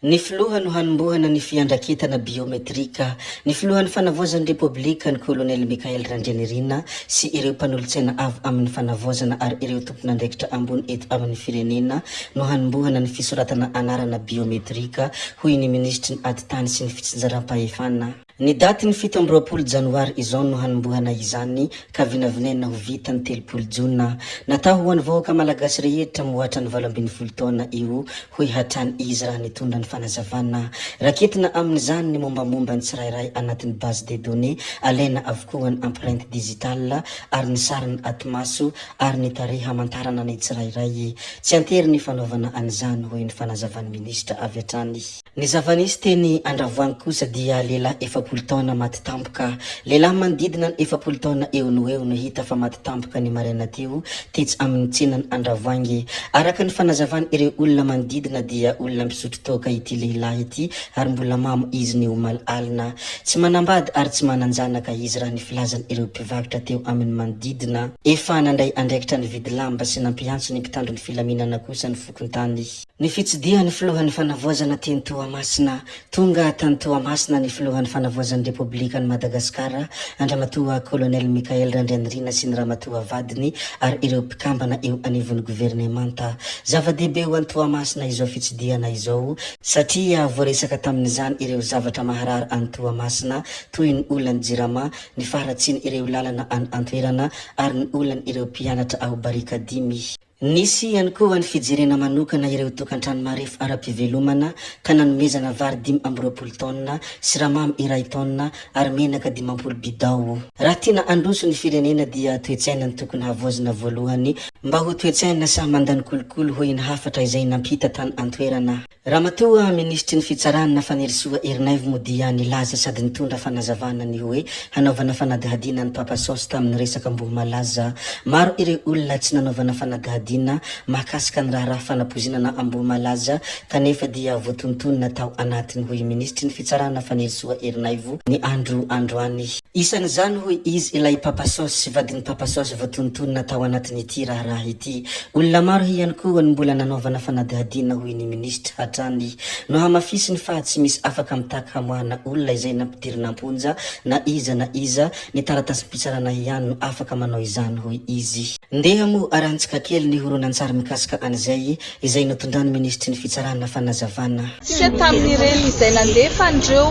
Ny filoha no hanombohana ny fiandraketana biometrika. Ny filohan'ny Fanavaozan'ny Repoblika, ny Kolonely Michaël Randrianirina sy ireo mpanolotsaina avo amin'ny fanavaozana ary ireo tompon'andraikitra ambony eto amin'ny firenena no hanombohana ny fisoratana anarana biometrika, hoy ny minisitry ny Atitany sy ny fitsinjaram-pahefana. Ny datin'ny 27 janoary izao no hanombohana izany ka vinavinaina ho vita ny 30 jona. Natao ho an'ny vahoaka malagasy rehetra mihoatra ny 18 taona io, hoy hatrany izy raha nitondra ny fanazavana. Raketina amin'izany ny mombamomba ny tsirairay anatin'ny base de données, alaina avokoa ny empreinte digitale ary ny sarin'ny atimaso ary ny tarehy hamantarana ny tsirairay. Tsy an-tery ny fanaovana an'izany, hoy ny fanazavan'ny minisitra avy hatrany. Ny zava-nisy teny Andravoahangy kosa dia lehilahy 40 taona maty tampoka. Lehilahy manodidina ny 40 taona eo no eo no hita fa maty tampoka ny maraina teo tetsy amin'ny tsenan' Andravoahangy. Araka ny fanazavan' ireo olona manodidina dia olona mpisotro toaka ity lehilahy ity ary mbola mamo izy ny omaly alina. Tsy manambady ary tsy manan-janaka izy raha ny filazan' ireo mpivarotra teo amin'ny manodidina. Efa nandray andraikitra nividy lamba sy nampiantso ny mpitandro ny filaminana kosa ny fokontany. Ny fitsidihan'ny filohan'ny fanavaozana teny Toamasina. Tonga tany Toamasina ny filohan'ny fanavaozan'ny Repoblikan'i Madagasikara, Andriamatoa Colonel Michaël Randrianirina sy ny Ramatoa vadiny ary ireo mpikambana eo anivon'ny governemanta. Zava-dehibe ho an'i Toamasina izao fitsidihana izao, satria voaresaka tamin'izany ireo zavatra maharary an'i Toamasina toy ny olan'ny Jirama, ny faharatsian'ireo lalana any an-toerana ary ny olan'ireo mpianatra ao Barikadimy. Nisy ihany koa ny fijerena manokana ireo tokantrano marefo ara-pivelomana ka nanomezana vary 25 taonina, siramamy iray taonina ary menaka 50 bidao. Raha tiana handroso ny firenena dia toe-tsaina no tokony havaozina voalohany mba ho toe-tsaina sahy mandany kolikoly hoy ny hafatra izay nampita tany an-toerana. Ramatoa Minisitry ny Fitsarana Fanirisoa Ernaivo moa dia nilaza sady nitondra fanazavana ny hoe hanaovana fanadihadiana an'i Papa Saosy tamin'ny resaka Ambohimalaza. Maro ireo olona tsy nanaovana fanadihadiana mahakasika ny raharaha fanapoizinana Ambohimalaza kanefa dia voatonontonona tao anatiny hoy Minisitry ny Fitsarana Fanirisoa Ernaivo ny andro androany. Isan'izany hoy izy ilay Papa Saosy sy vadin'i Papa Saosy voatonontonona tao anatin'ity raharaha ity. Olona maro ihany koa no mbola nanaovana fanadihadiana hoy ny minisitra hatrany. Nohamafisiny fa tsy misy afaka mitaky hamoahana olona izay nampidirina am-ponja na iza na iza, ny taratasim-pitsarana ihany no afaka manao izany hoy izy. Ndeha moa arahantsika kely ny horonantsary mikasika an'izay izay notondran'ny minisitry ny fitsarana fanazavana. Tsika tamin'ireny izay nandefa an'ireo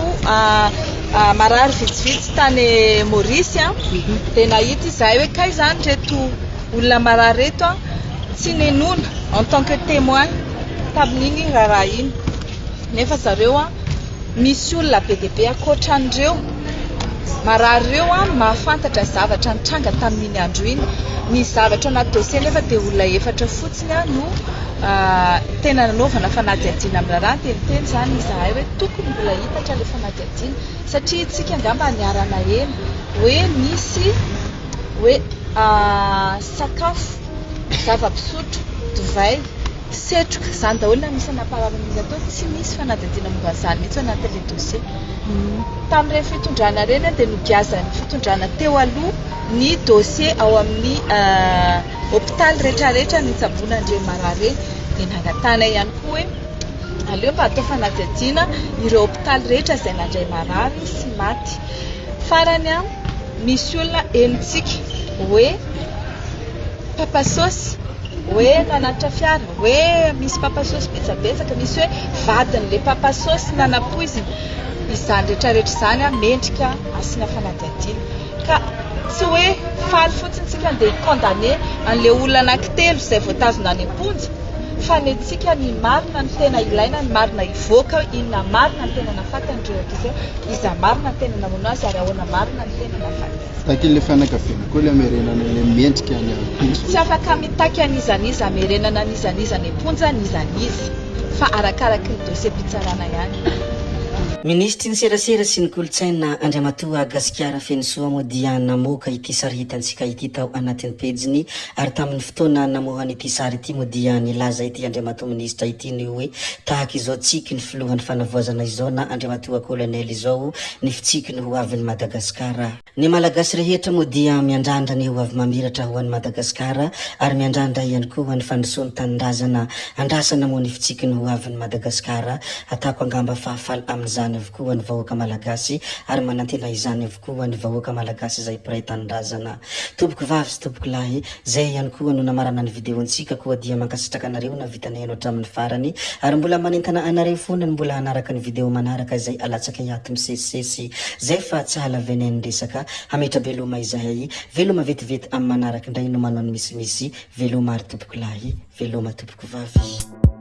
marary vitsivitsy tany Maurice dia nahita izahay hoe kay izany ireto olona marary ireto tsy nenoina en tant que témoin tamin'iny raharaha iny nefa zareo misy olona be dia be ankoatra an'ireo marary ireo mahafantatra zavatra nitranga tamin'iny andro iny. Ny zavatra ao anaty dossier nefa dia olona efatra fotsiny no tena nanaovana fanadihadiana amin'ny raharaha. Dia niteny izany izahay hoe tokony mbola hitatra ilay fanadihadiana satria isika angamba niara-naheno hoe nisy hoe sakafo, zava-pisotro, divay, setroka, izany daholo no anisan'ny nampaharary ny olona tao. Tsy misy fanadihadiana momba an'izany mihitsy ao anatin'ilay dossier. Tamin'ireny fitondrana ireny dia nogiazan'ny fitondrana teo aloha ny dossier ao amin'ny hopitaly rehetrarehetra nitsaboana an'ireny marary ireny. Dia nangatahanay ihany koa hoe aleo mba atao fanadihadiana ireo hopitaly rehetra izay nandray marary sy maty. Farany, misy olona henontsika hoe Papasôsy, hoe nanatitra fiara, hoe misy papasôsy betsabetsaka, misy hoe vadin'ilay papasôsy nanapoizina. Izany rehetrarehetra izany mendrika asiana fanadihadiana. Ka tsy hoe faly fotsiny isika andeha hi-condamner an'ilay olona anankitelo izay voatazona any am-ponja, fa ny antsika ny marina no tena ilaina, ny marina hivoaka, inona marina no tena nahafaty an'ireo ankizy ireo, iza marina no tena namono azy ary ahoana marina no tena nahafaty azy. Takin'ilay fianakaviana koa ilay hamerenana ilay mendrika any am-ponja. Tsy afaka mitaky an'iza n'iza hamerenana an'iza n'iza any am-ponja n'iza n'iza fa arakaraky ny dossier-pitsarana ihany. Minisitry ny serasera sy ny kolontsaina Andriamatoa Gasikara Fenosoa moa dia namoaka ity sary hitantsika ity tao anatin'ny pejiny ary tamin'ny fotoana namoahany ity sary ity moa dia nilaza ity Andriamatoa Minisitra ity ny hoe tahaka izao tsiky ny filohan'ny fanavoazana izao na Andriamatoa Colonel izao ny fitsiky ny ho avin'i Madagasikara. Ny Malagasy rehetra moa dia miandrandra ny ho avy mamiratra ho an'i Madagasikara ary miandrandra ihany koa ny fandrosoan'ny tanindrazana. Andrasana moa ny fitsiky ny ho avin'i Madagasikara. Atako angamba fa faly amin'izany avokoa ny vahoaka Malagasy ary manantena izany avokoa ny vahoaka Malagasy izay mpiray tanindrazana. Tompoko vavy sy tompoko lahy, zay ihany koa no namarana ny video-ntsika koa dia mankasitraka anareo nahavita nihaino hatramin'ny farany ary mbola manentana anareo foana ny mbola hanaraka ny video manaraka izay alatsakay ato misesisesy zay fa tsy hahalavenay ny resaka hametra-beloma izahay veloma vetivety amin'ny manaraka indray no manao ny misimisy veloma ary tompoko lahy veloma tompoko vavy.